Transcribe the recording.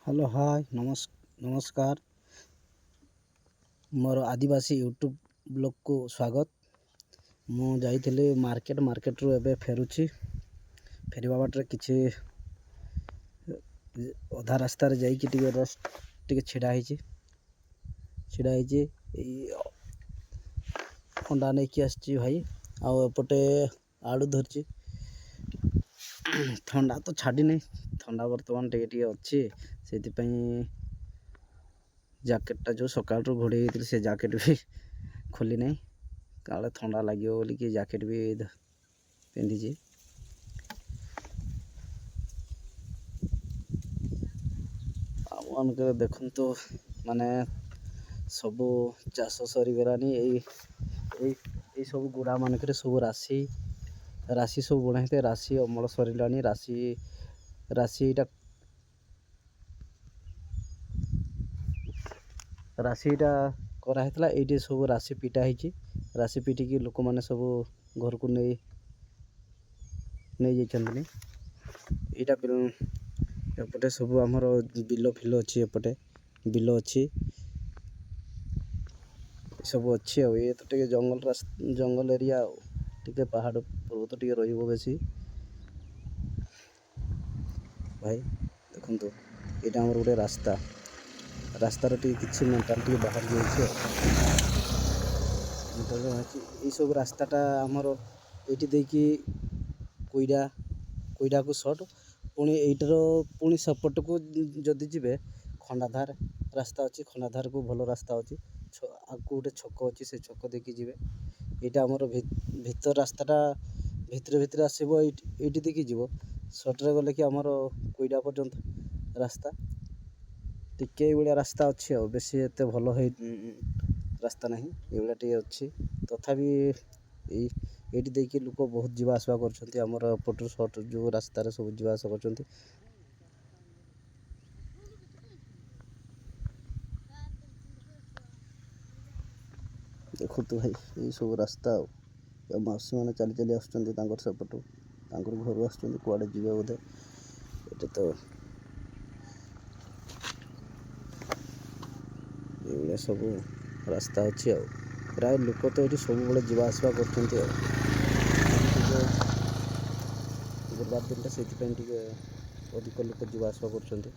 Hello, ହାଏ, ନମସ୍କାର। ମୋର ଆଦିବାସୀ YouTube ବ୍ଲଗ୍କୁ ସ୍ୱାଗତ। ମୁଁ ଯାଇଥିଲି ମାର୍କେଟ, ମାର୍କେଟରୁ ଏବେ ଫେରୁଛି। ଫେରିବା ବାଟରେ କିଛି ଅଧା ରାସ୍ତାରେ ଯାଇକି ଟିକେ ରେଷ୍ଟ, ଟିକେ ଛିଡ଼ା ହେଇଛି। ଛିଡ଼ା ହେଇଛି, ଏଇ ଅଣ୍ଡା ନେଇକି ଆସିଛି ଭାଇ, ଆଉ ଏପଟେ ଆଳୁ ଧରିଛି। ଥଣ୍ଡା ତ ଛାଡ଼ିନି, ଥଣ୍ଡା ବର୍ତ୍ତମାନ ଟିକେ ଟିକେ ଅଛି। ସେଇଥିପାଇଁ ଜ୍ୟାକେଟ୍ଟା ଯେଉଁ ସକାଳରୁ ଘୋଡ଼େଇ ହେଇଥିଲି, ସେ ଜ୍ୟାକେଟ୍ ବି ଖୋଲି ନାହିଁ। କାଳେ ଥଣ୍ଡା ଲାଗିବ ବୋଲିକି ଜ୍ୟାକେଟ୍ ବି ପିନ୍ଧିଛି। ଆଉ ମାନଙ୍କରେ ଦେଖନ୍ତୁ, ମାନେ ସବୁ ଚାଷ ସରିଗଲାଣି। ଏଇ ଏଇ ଏଇ ସବୁ ଗୁଡ଼ା ମାନଙ୍କରେ ସବୁ ରାଶି ରାଶି ସବୁ ବୁଣା ହେଇଥାଏ। ରାଶି ଅମଳ ସରିଲାଣି। ରାଶି ରାଶି ଏଇଟା ରାଶିଟା କରାହେଇଥିଲା। ଏଇଠି ସବୁ ରାଶି ପିଟା ହେଇଛି। ରାଶି ପିଟିକି ଲୋକମାନେ ସବୁ ଘରକୁ ନେଇ ନେଇଯାଇଛନ୍ତି। ଏଇଟା ଏପଟେ ସବୁ ଆମର ବିଲ ଫିଲ ଅଛି। ଏପଟେ ବିଲ ଅଛି, ଏସବୁ ଅଛି। ଆଉ ଇଏ ତ ଟିକେ ଜଙ୍ଗଲ ରାସ୍ତା, ଜଙ୍ଗଲ ଏରିଆ, ଆଉ ଟିକେ ପାହାଡ଼ ପର୍ବତ ଟିକେ ରହିବ ବେଶୀ। ଭାଇ ଦେଖନ୍ତୁ, ଏଇଟା ଆମର ଗୋଟେ ରାସ୍ତା। ରାସ୍ତାର ଟିକେ କିଛି ମେଣ୍ଟାଲ ଟିକେ ବାହାରି ଯାଇଛି, ଆଉ ମେଣ୍ଟାଲ ବାହାରିଛି। ଏଇସବୁ ରାସ୍ତାଟା ଆମର ଏଇଠି ଦେଇକି କୋଇଡ଼ା, କୋଇଡ଼ାକୁ ସର୍ଟ। ପୁଣି ଏଇଟାର ପୁଣି ସେପଟକୁ ଯଦି ଯିବେ, ଖଣ୍ଡାଧାର ରାସ୍ତା ଅଛି। ଖଣ୍ଡାଧାରକୁ ଭଲ ରାସ୍ତା ଅଛି। ଆଗକୁ ଗୋଟେ ଛକ ଅଛି, ସେ ଛକ ଦେଇକି ଯିବେ। ଏଇଟା ଆମର ଭିତର ରାସ୍ତାଟା, ଭିତରେ ଭିତରେ ଆସିବ। ଏଇଠି ଏଇଠି ଦେଇକି ଯିବ। ସର୍ଟରେ ଗଲେ କି ଆମର କୋଇଡ଼ା ପର୍ଯ୍ୟନ୍ତ ରାସ୍ତା ଟିକେ ଏଇଭଳିଆ ରାସ୍ତା ଅଛି, ଆଉ ବେଶୀ ଏତେ ଭଲ ହେଇ ରାସ୍ତା ନାହିଁ, ଏଇଭଳିଆ ଟିକେ ଅଛି। ତଥାପି ଏଇଠି ଦେଇକି ଲୋକ ବହୁତ ଯିବା ଆସିବା କରୁଛନ୍ତି। ଆମର ଏପଟରୁ ସର୍ଟ ଯେଉଁ ରାସ୍ତାରେ ସବୁ ଯିବା ଆସିବା କରୁଛନ୍ତି। ଦେଖନ୍ତୁ ଭାଇ, ଏଇସବୁ ରାସ୍ତା। ଆଉ ମାଉସୀମାନେ ଚାଲି ଚାଲି ଆସୁଛନ୍ତି ତାଙ୍କର ସେପଟୁ, ତାଙ୍କର ଘରୁ ଆସୁଛନ୍ତି, କୁଆଡ଼େ ଯିବେ ବୋଧେ। ଏଇଟା ତ ଏଇଭଳିଆ ସବୁ ରାସ୍ତା ଅଛି, ଆଉ ପ୍ରାୟ ଲୋକ ତ ଏଇଠି ସବୁବେଳେ ଯିବା ଆସିବା କରୁଛନ୍ତି। ଆଉ ଟିକେ ଗୁରୁବାର ଦିନଟା, ସେଇଥିପାଇଁ ଟିକେ ଅଧିକ ଲୋକ ଯିବା ଆସିବା କରୁଛନ୍ତି।